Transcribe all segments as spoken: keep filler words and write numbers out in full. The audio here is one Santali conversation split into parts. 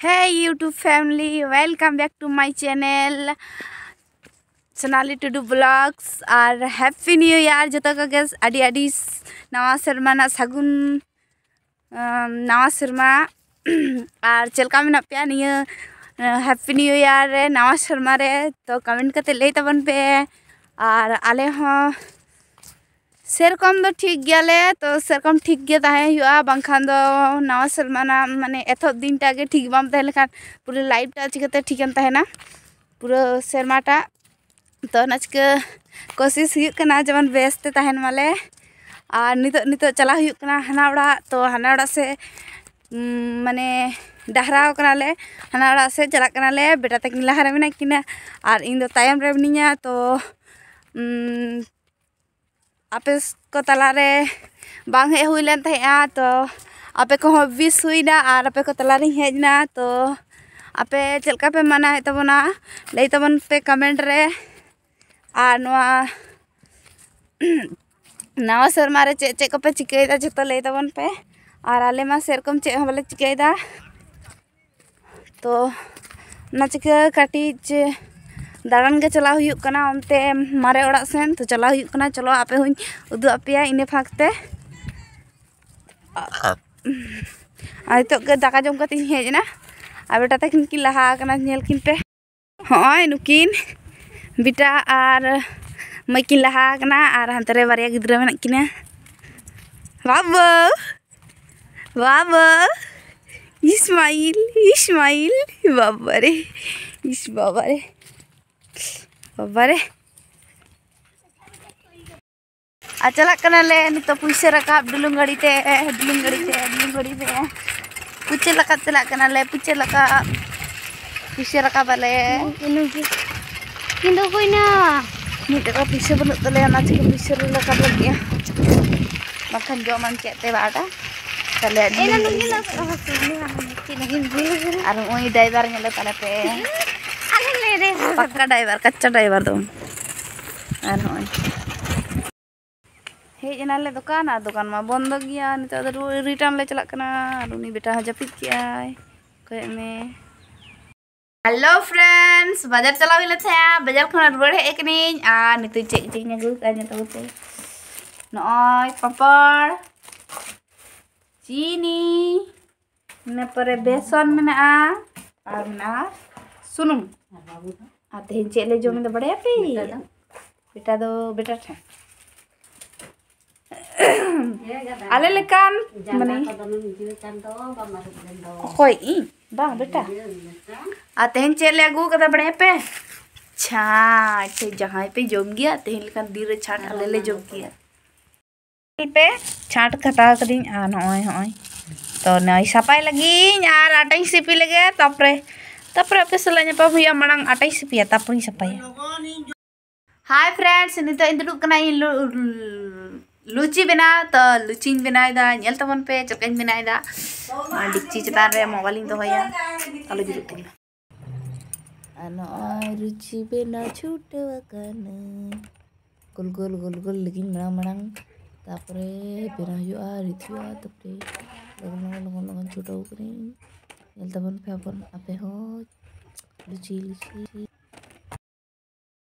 Hey YouTube family, welcome back to my channel Sonali Tudu Vlogs. R Happy New Year ᱡᱚᱛᱚ ᱠᱚᱜᱮ, ᱟᱹᱰᱤ ᱟᱹᱰᱤ ᱱᱟᱣᱟ ᱥᱮᱨᱢᱟ ᱨᱮᱱᱟᱜ ᱥᱟᱹᱜᱩᱱ, ᱟᱢ, ᱱᱟᱣᱟ ᱥᱮᱨᱢᱟ᱾ ᱟᱨ ᱪᱮᱫ ᱞᱮᱠᱟ ᱢᱮᱱᱟᱜ ᱯᱮᱭᱟ ᱱᱤᱭᱟᱹ, ᱟᱸ, Happy New Year ᱨᱮ, ᱱᱟᱣᱟ ᱥᱮᱨᱢᱟ ᱨᱮ? ᱛᱚ comment ᱠᱟᱛᱮ ᱞᱟᱹᱭ ᱛᱟᱵᱚᱱ ᱯᱮ᱾ ᱟᱨ ᱟᱞᱮ ᱦᱚᱸ ᱥᱮᱨᱚᱠᱚᱢ ᱫᱚ ᱴᱷᱤᱠ ᱜᱮᱭᱟᱞᱮ, ᱛᱚ ᱥᱮᱨᱚᱠᱚᱢ ᱴᱷᱤᱠ ᱜᱮ ᱛᱟᱦᱮᱸ ᱦᱩᱭᱩᱜᱼᱟ, ᱵᱟᱝᱠᱷᱟᱱ ᱫᱚ ᱱᱟᱣᱟ ᱥᱮᱨᱢᱟ ᱨᱮᱱᱟᱜ ᱢᱟᱱᱮ ᱮᱛᱚᱦᱚᱵ ᱫᱤᱱᱴᱟᱜ ᱜᱮ ᱴᱷᱤᱠ ᱵᱟᱢ ᱛᱟᱦᱮᱸ ᱞᱮᱠᱷᱟᱱ ᱯᱩᱨᱟᱹ life ᱴᱟᱜ ᱪᱤᱠᱟᱹᱛᱮ ᱴᱷᱤᱠᱮᱢ ᱛᱟᱦᱮᱱᱟ, ᱯᱩᱨᱟᱹ ᱥᱮᱨᱢᱟᱴᱟᱜ᱾ ᱛᱚ ᱚᱱᱟ ᱪᱤᱠᱟᱹ ᱠᱳᱥᱤᱥ ᱦᱩᱭᱩᱜ ᱠᱟᱱᱟ ᱡᱮᱢᱚᱱ ᱵᱮᱥ ᱛᱮ ᱛᱟᱦᱮᱱ ᱢᱟᱞᱮ᱾ ᱟᱨ ᱱᱤᱛᱚᱜ, ᱱᱤᱛᱚᱜ ᱪᱟᱞᱟᱜ ᱦᱩᱭᱩᱜ ᱠᱟᱱᱟ ᱦᱟᱱᱟ ᱚᱲᱟᱜ, ᱛᱚ ᱦᱟᱱᱟ ᱚᱲᱟᱜ ᱥᱮᱫ, ᱩᱢ, ᱢᱟᱱᱮ ᱰᱟᱦᱨᱟᱣ ᱠᱟᱱᱟᱞᱮ, ᱦᱟᱱᱟ ᱚᱲᱟᱜ ᱥᱮᱫ ᱪᱟᱞᱟᱜ ᱠᱟᱱᱟᱞᱮ᱾ ᱵᱮᱴᱟ ᱛᱟᱹᱠᱤᱱ ᱞᱟᱦᱟ ᱨᱮ ᱢᱮᱱᱟᱜ ᱠᱤᱱᱟ ᱟᱨ ᱤᱧ ᱫᱚ ᱛᱟᱭᱚᱢ ᱨᱮ ᱢᱤᱱᱟᱹᱧᱟ᱾ ᱛᱚ, ᱩᱢ, ᱟᱯᱮ ᱠᱚ ᱛᱟᱞᱟᱨᱮ ᱵᱟᱝ ᱦᱮᱡ ᱦᱩᱭ ᱞᱮᱱ ᱛᱟᱦᱮᱸᱜᱼᱟ, ᱛᱚ ᱟᱯᱮ ᱠᱚᱦᱚᱸ wish ᱦᱩᱭᱱᱟ ᱟᱨ ᱟᱯᱮ ᱠᱚ ᱛᱟᱞᱟᱨᱤᱧ ᱦᱮᱡ ᱮᱱᱟ᱾ ᱛᱚ ᱟᱯᱮ ᱪᱮᱫ ᱞᱮᱠᱟ ᱯᱮ ᱢᱟᱱᱟᱣᱮᱫ ᱛᱟᱵᱚᱱᱟ, ᱞᱟᱹᱭ ᱛᱟᱵᱚᱱ ᱯᱮ comment ᱨᱮ᱾ ᱟᱨ ᱱᱚᱣᱟ ᱱᱟᱣᱟ ᱥᱮᱨᱢᱟ ᱨᱮ ᱪᱮᱫ ᱪᱮᱫ ᱠᱚᱯᱮ ᱪᱤᱠᱟᱹᱭᱮᱫᱟ, ᱡᱷᱚᱛᱚ ᱞᱟᱹᱭ ᱛᱟᱵᱚᱱ ᱯᱮ᱾ ᱟᱨ ᱟᱞᱮ ᱢᱟ ᱥᱮᱨᱚᱠᱚᱢ ᱪᱮᱫ ᱦᱚᱸ ᱵᱟᱞᱮ ᱪᱤᱠᱟᱹᱭᱮᱫᱟ᱾ ᱛᱚ ᱚᱱᱟ ᱪᱤᱠᱟᱹ ᱠᱟᱹᱴᱤᱡ ᱫᱟᱬᱟᱱ ᱜᱮ ᱪᱟᱞᱟᱣ ᱦᱩᱭᱩᱜ ᱠᱟᱱᱟ ᱚᱱᱛᱮ ᱢᱟᱨᱮ ᱚᱲᱟᱜ ᱥᱮᱱ᱾ ᱛᱚ ᱪᱟᱞᱟᱣ ᱦᱩᱭᱩᱜ ᱠᱟᱱᱟ, ᱪᱚᱞᱚ ᱟᱯᱮ ᱦᱚᱸᱧ ᱩᱫᱩᱜ ᱟᱯᱮᱭᱟ ᱤᱱᱟᱹ ᱯᱷᱟᱸᱠ ᱛᱮ᱾ ᱟᱨ ᱱᱤᱛᱚᱜ ᱜᱮ ᱫᱟᱠᱟ ᱡᱚᱢ ᱠᱟᱛᱮᱧ ᱦᱮᱡ ᱮᱱᱟ᱾ ᱟᱨ ᱵᱮᱴᱟ ᱛᱟᱹᱠᱤᱱ ᱠᱤᱱ ᱞᱟᱦᱟ ᱟᱠᱟᱱᱟ, ᱧᱮᱞ ᱠᱤᱱ ᱯᱮ᱾ ᱦᱚᱸᱜᱼᱚᱭ ᱱᱩᱠᱤᱱ ᱵᱮᱴᱟ ᱟᱨ ᱢᱟᱹᱭ ᱠᱤᱱ ᱞᱟᱦᱟ ᱟᱠᱟᱱᱟ, ᱟᱨ ᱦᱟᱱᱛᱮ ᱨᱮ ᱵᱟᱨᱭᱟ ᱜᱤᱫᱽᱨᱟᱹ ᱢᱮᱱᱟᱜ ᱠᱤᱱᱟ᱾ ᱵᱟᱵᱩ, ᱵᱟᱵᱩ, ᱤᱥᱢᱟᱭᱤᱞ, ᱤᱥᱢᱟᱭᱤᱞ, ᱵᱟᱵᱟᱨᱮ, ᱤᱥ ᱵᱟᱵᱟᱨᱮ, ᱵᱟᱵᱟᱨᱮ᱾ ᱟᱨ ᱪᱟᱞᱟᱜ ᱠᱟᱱᱟᱞᱮ ᱱᱤᱛᱚᱜ ᱯᱩᱭᱥᱟᱹ ᱨᱟᱠᱟᱵ ᱰᱩᱞᱩᱝ ᱜᱟᱹᱰᱤ ᱛᱮ, ᱰᱩᱞᱩᱝ ᱜᱟᱹᱰᱤ ᱛᱮ, ᱰᱩᱞᱩᱝ ᱜᱟᱹᱰᱤ ᱛᱮ᱾ ᱯᱩᱪᱟᱹ ᱞᱟᱠᱟᱵ ᱪᱟᱞᱟᱜ ᱠᱟᱱᱟᱞᱮ, ᱯᱩᱪᱟᱹ ᱞᱟᱠᱟᱵ᱾ ᱯᱩᱭᱥᱟᱹ ᱨᱟᱠᱟᱵ ᱟᱞᱮ᱾ ᱤᱧ ᱫᱚ ᱚᱠᱚᱭᱱᱟ? ᱢᱤᱫ ᱴᱟᱠᱟ ᱯᱩᱭᱥᱟᱹ ᱵᱟᱹᱱᱩᱜ ᱛᱟᱞᱮᱭᱟ, ᱚᱱᱟ ᱪᱤᱠᱟᱹ ᱯᱩᱭᱥᱟᱹ ᱞᱮ ᱨᱟᱠᱟᱵ ᱞᱟᱹᱜᱤᱫᱼᱟ᱾ ᱵᱟᱝᱠᱷᱟᱱ ᱡᱚᱢᱟᱢ ᱪᱮᱫ ᱛᱮ ᱵᱟᱴᱟ? ᱛᱟᱦᱞᱮ ᱟᱹᱰᱤ ᱮᱱᱟ ᱞᱮ ᱱᱩᱱ ᱫᱤᱱ ᱫᱚ ᱟᱨ ᱱᱩᱭ driver ᱧᱮᱞᱮ ᱛᱟᱞᱮ ᱯᱮ᱾ ᱟᱞᱮ ᱞᱮ ᱨᱮ᱾ ᱯᱟᱠᱟ driver, ᱠᱟᱪᱟ driver ᱫᱚ᱾ ᱟᱨ ᱦᱚᱸᱜᱼᱚᱭ᱾ ᱦᱮᱡ ᱮᱱᱟᱞᱮ ᱫᱚᱠᱟᱱ, ᱟᱨ ᱫᱚᱠᱟᱱ ᱢᱟ ᱵᱚᱱᱫᱚ ᱜᱮᱭᱟ᱾ ᱱᱤᱛᱚᱜ ᱫᱚ ᱨᱩᱣᱟᱹᱲ, return ᱞᱮ ᱪᱟᱞᱟᱜ ᱠᱟᱱᱟ᱾ ᱟᱨ ᱩᱱᱤ ᱵᱮᱴᱟ ᱦᱚᱸ ᱡᱟᱹᱯᱤᱫ ᱠᱮᱜᱼᱟᱭ᱾ ᱢᱮ᱾ Hello friends, ᱵᱟᱡᱟᱨ ᱪᱟᱞᱟᱣ ᱦᱩᱭ ᱞᱮᱱ ᱛᱟᱦᱮᱸᱜᱼᱟ, ᱵᱟᱡᱟᱨ ᱠᱷᱚᱱ ᱨᱩᱣᱟᱹᱲ ᱦᱮᱡ ᱠᱟᱹᱱᱟᱹᱧ᱾ ᱟᱨ ᱱᱤᱛᱚᱜ ᱪᱮᱫ ᱪᱮᱫ ᱤᱧ ᱟᱹᱜᱩ ᱠᱟᱜᱼᱟ ᱧᱮᱞ ᱛᱟᱵᱚᱱ ᱯᱮ᱾ ᱱᱚᱜᱼᱚᱭ ᱯᱟᱯᱚᱲ, ᱪᱤᱱᱤ, ᱤᱱᱟᱹ ᱯᱚᱨᱮ ᱵᱮᱥᱚᱱ ᱢᱮᱱᱟᱜᱼᱟ, ᱟᱨ ᱢᱮᱱᱟᱜᱼᱟ ᱥᱩᱱᱩᱢ᱾ ᱟᱨ ᱛᱮᱦᱮᱧ ᱪᱮᱫ ᱞᱮ ᱡᱚᱢ ᱮᱫᱟ ᱵᱟᱲᱟᱭᱟᱯᱮ? ᱵᱮᱴᱟ ᱫᱚ? ᱵᱮᱴᱟ ᱫᱚ ᱵᱮᱴᱟ ᱴᱷᱮᱱ᱾ ᱟᱞᱮ ᱞᱮᱠᱟᱱ ᱢᱟᱱᱮ ᱚᱠᱚᱭ ᱤᱧ? ᱵᱟᱝ ᱵᱮᱴᱟ᱾ ᱟᱨ ᱛᱮᱦᱮᱧ ᱪᱮᱫ ᱞᱮ ᱟᱹᱜᱩ ᱠᱟᱫᱟ ᱵᱟᱲᱟᱭᱟᱯᱮ? ᱪᱷᱟᱸᱴ᱾ ᱡᱟᱦᱟᱸᱭ ᱯᱮ ᱡᱚᱢ ᱜᱮᱭᱟ, ᱛᱮᱦᱮᱧ ᱞᱮᱠᱟᱱ ᱫᱤᱱ ᱨᱮ ᱪᱷᱟᱸᱴ ᱟᱞᱮ ᱞᱮ ᱡᱚᱢ ᱜᱮᱭᱟ᱾ ᱯᱮ ᱪᱷᱟᱸᱴ ᱠᱟᱴᱟᱣ ᱠᱟᱹᱫᱟᱹᱧ᱾ ᱟᱨ ᱱᱚᱜᱼᱚᱭ ᱦᱚᱸᱜᱼᱚᱭ ᱛᱚ ᱱᱚᱜᱼᱚᱭ ᱥᱟᱯᱷᱟᱭ ᱞᱟᱹᱜᱤᱫ ᱟᱨ ᱟᱴᱟᱧ ᱥᱤᱯᱤ ᱞᱮᱜᱮ, ᱛᱟᱯᱚᱨᱮ ᱛᱟᱯᱚᱨᱮ ᱟᱯᱮ ᱥᱟᱞᱟᱜ ᱧᱟᱯᱟᱢ ᱦᱩᱭᱩᱜᱼᱟ᱾ ᱢᱟᱲᱟᱝ ᱟᱴᱟᱧ ᱥᱤᱯᱤᱭᱟ, ᱛᱟᱯᱚᱨᱮᱧ ᱥᱟᱯᱷᱟᱭᱟ᱾ Hi friends, ᱱᱤᱛᱚᱜ ᱤᱧ ᱫᱩᱲᱩᱵ ᱠᱟᱱᱟ ᱤᱧ ᱞᱩ- ᱞᱩᱪᱤ ᱵᱮᱱᱟᱣ᱾ ᱛᱚ ᱞᱩᱪᱤᱧ ᱵᱮᱱᱟᱣ ᱮᱫᱟ, ᱧᱮᱞ ᱛᱟᱵᱚᱱ ᱯᱮ ᱪᱮᱫ ᱞᱮᱠᱟᱧ ᱵᱮᱱᱟᱣ ᱮᱫᱟ᱾ ᱰᱮᱠᱪᱤ ᱪᱮᱛᱟᱱ ᱨᱮ mobile ᱤᱧ ᱫᱚᱦᱚᱭᱟ᱾ ᱟᱞᱚ ᱡᱩᱞᱩᱜ ᱛᱤᱧ ᱢᱟ᱾ ᱟᱨ ᱱᱚᱜᱼᱚᱭ ᱞᱩᱪᱤ ᱵᱮᱱᱟᱣ ᱪᱷᱩᱴᱟᱹᱣ ᱟᱠᱟᱱᱟᱹᱧ᱾ ᱜᱳᱞ ᱜᱳᱞ ᱜᱳᱞ ᱜᱳᱞ ᱞᱟᱹᱜᱤᱫ ᱢᱟᱲᱟᱝ ᱢᱟᱲᱟᱝ, ᱛᱟᱯᱚᱨᱮ ᱵᱮᱱᱟᱣ ᱦᱩᱭᱩᱜᱼᱟ, ᱨᱤᱫ ᱦᱩᱭᱩᱜᱼᱟ, ᱛᱟᱯᱚᱨᱮ ᱞᱚᱜᱚᱱ ᱞᱚᱜᱚᱱ ᱞᱚᱜᱚᱱ ᱞᱚᱜᱚᱱ ᱪᱷᱩᱴᱟᱹᱣ ᱠᱟᱹᱱᱟᱹᱧ᱾ ᱧᱮᱞ ᱛᱟᱵᱚᱱ ᱯᱮ ᱟᱵᱚᱱ ᱟᱯᱮ ᱦᱚᱸ ᱞᱩᱪᱤ ᱞᱩᱪᱤ᱾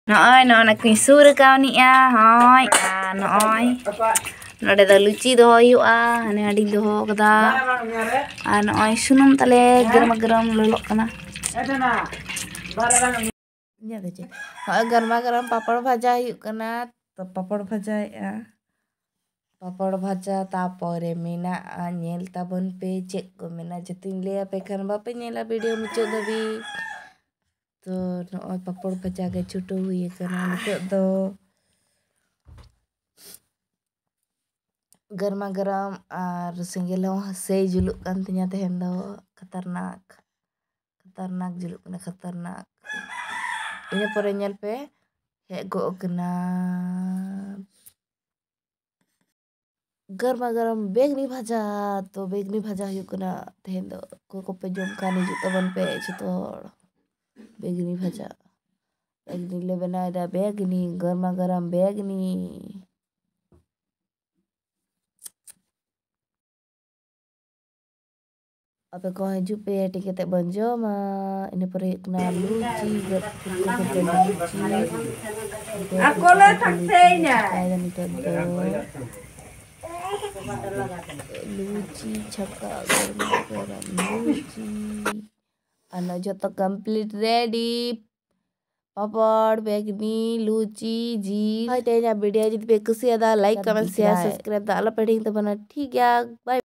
ᱱᱚᱜᱼᱚᱭ ᱱᱚᱜᱼᱚ ᱱᱟ ᱠᱚᱧ ᱥᱩᱨ ᱠᱟᱣᱱᱤᱜᱼᱟ᱾ ᱦᱚᱸᱭ, ᱟᱨ ᱱᱚᱜᱼᱚᱭ ᱱᱚᱰᱮ ᱫᱚ ᱞᱩᱪᱤ ᱫᱚᱦᱚ ᱦᱩᱭᱩᱜᱼᱟ᱾ ᱦᱟᱱᱮ ᱦᱟᱺᱰᱤᱧ ᱫᱚᱦᱚ ᱠᱟᱫᱟ᱾ ᱟᱨ ᱱᱚᱜᱼᱚᱭ ᱥᱩᱱᱩᱢ ᱛᱟᱞᱮ ᱜᱚᱨᱢᱟ ᱜᱚᱨᱚᱢ ᱞᱚᱞᱚᱜ ᱠᱟᱱᱟ᱾ ᱤᱧᱟᱹᱜ ᱫᱚ ᱪᱮᱫ? ᱱᱚᱜᱼᱚᱭ ᱜᱚᱨᱢᱟ ᱜᱚᱨᱚᱢ ᱯᱟᱯᱚᱲ ᱵᱷᱟᱡᱟ ᱦᱩᱭᱩᱜ ᱠᱟᱱᱟ᱾ ᱛᱚ ᱯᱟᱯᱚᱲ ᱵᱷᱟᱡᱟᱭᱮᱫᱼᱟ᱾ ᱯᱟᱯᱚᱲ ᱵᱷᱟᱡᱟ, ᱛᱟᱯᱚᱨᱮ ᱢᱮᱱᱟᱜᱼᱟ, ᱧᱮᱞ ᱛᱟᱵᱚᱱ ᱯᱮ ᱪᱮᱫ ᱠᱚ ᱢᱮᱱᱟᱜᱼᱟ᱾ ᱡᱩᱫᱤᱧ ᱞᱟᱹᱭ ᱟᱯᱮ ᱠᱷᱟᱱ ᱵᱟᱯᱮ ᱧᱮᱞᱟ video ᱢᱩᱪᱟᱹᱫ ᱫᱷᱟᱹᱵᱤᱡ᱾ ᱛᱚ ᱱᱚᱜᱼᱚᱭ ᱯᱟᱯᱚᱲ ᱵᱷᱟᱡᱟ ᱜᱮ ᱪᱷᱩᱴᱟᱹᱣ ᱦᱩᱭ ᱟᱠᱟᱱᱟ ᱱᱤᱛᱚᱜ ᱫᱚ᱾ ᱜᱚᱨᱢᱟ ᱜᱚᱨᱚᱢ ᱟᱨ ᱥᱮᱸᱜᱮᱞ ᱦᱚᱸ ᱥᱮᱭ ᱡᱩᱞᱩᱜ ᱠᱟᱱ ᱛᱤᱧᱟᱹ ᱛᱮᱦᱮᱧ ᱫᱚ᱾ ᱠᱷᱟᱛᱟᱨᱱᱟᱠ, ᱠᱷᱟᱛᱟᱨᱱᱟᱠ ᱡᱩᱞᱩᱜ ᱠᱟᱱᱟ, ᱠᱷᱟᱛᱟᱨᱱᱟᱠ᱾ ᱤᱱᱟᱹ ᱯᱚᱨᱮ ᱧᱮᱞ ᱯᱮ, ᱦᱮᱡ ᱜᱚᱜ ᱠᱟᱱᱟ ᱜᱚᱨᱢᱟ ᱜᱚᱨᱚᱢ ᱵᱮᱜᱽᱱᱤ ᱵᱷᱟᱡᱟ᱾ ᱛᱚ ᱵᱮᱜᱽᱱᱤ ᱵᱷᱟᱡᱟ ᱦᱩᱭᱩᱜ ᱠᱟᱱᱟ ᱛᱮᱦᱮᱧ ᱫᱚ᱾ ᱚᱠᱚᱭ ᱠᱚᱯᱮ ᱡᱚᱢ ᱠᱷᱟᱱ ᱦᱤᱡᱩᱜ ᱛᱟᱵᱚᱱ ᱯᱮ ᱡᱚᱛᱚ ᱦᱚᱲ᱾ ᱵᱮᱜᱽᱱᱤ ᱵᱷᱟᱡᱟ, ᱵᱮᱜᱽᱱᱤ ᱞᱮ ᱵᱮᱱᱟᱣ ᱮᱫᱟ, ᱵᱮᱜᱽᱱᱤ, ᱜᱚᱨᱢᱟ ᱜᱚᱨᱚᱢ ᱵᱮᱜᱽᱱᱤ᱾ ᱟᱯᱮ ᱠᱚ ᱦᱤᱡᱩᱜ ᱯᱮ, ᱦᱟᱹᱴᱤᱧ ᱠᱟᱛᱮ ᱵᱚᱱ ᱡᱚᱢᱟ᱾ ᱤᱱᱟᱹ ᱯᱚᱨᱮ ᱦᱩᱭᱩᱜ ᱠᱟᱱᱟ ᱞᱩᱪᱤ, ᱜᱚᱫ ᱯᱷᱩᱞᱠᱩ ᱯᱷᱩᱞᱠᱩ ᱞᱩᱪᱤ᱾ ᱟᱠᱚ ᱞᱮ ᱛᱷᱟᱠᱛᱮᱭᱱᱟ᱾ ᱪᱷᱟᱠᱟᱭᱮᱫᱟ ᱱᱤᱛᱚᱜ ᱫᱚ᱾ ᱞᱩᱪᱤ ᱪᱷᱟᱠᱟ ᱜᱚᱨᱢᱟ ᱜᱚᱨᱚᱢ ᱞᱩᱪᱤ᱾ ᱟᱨ ᱱᱚᱜᱼᱚᱭ ᱡᱚᱛᱚ complete ready᱾ ᱯᱟᱯᱚᱲ, ᱵᱮᱜᱽᱱᱤ, ᱞᱩᱪᱤ, ᱡᱤᱞ᱾ ᱦᱳᱭ, ᱛᱮᱦᱮᱧᱟᱜ video ᱡᱩᱫᱤ ᱯᱮ ᱠᱩᱥᱤᱭᱟᱫᱟ, like, comment, share, subscribe ᱫᱚ ᱟᱞᱚ ᱯᱮ ᱦᱤᱲᱤᱧ ᱛᱟᱵᱚᱱᱟ᱾ ᱴᱷᱤᱠ ᱜᱮᱭᱟ, bye᱾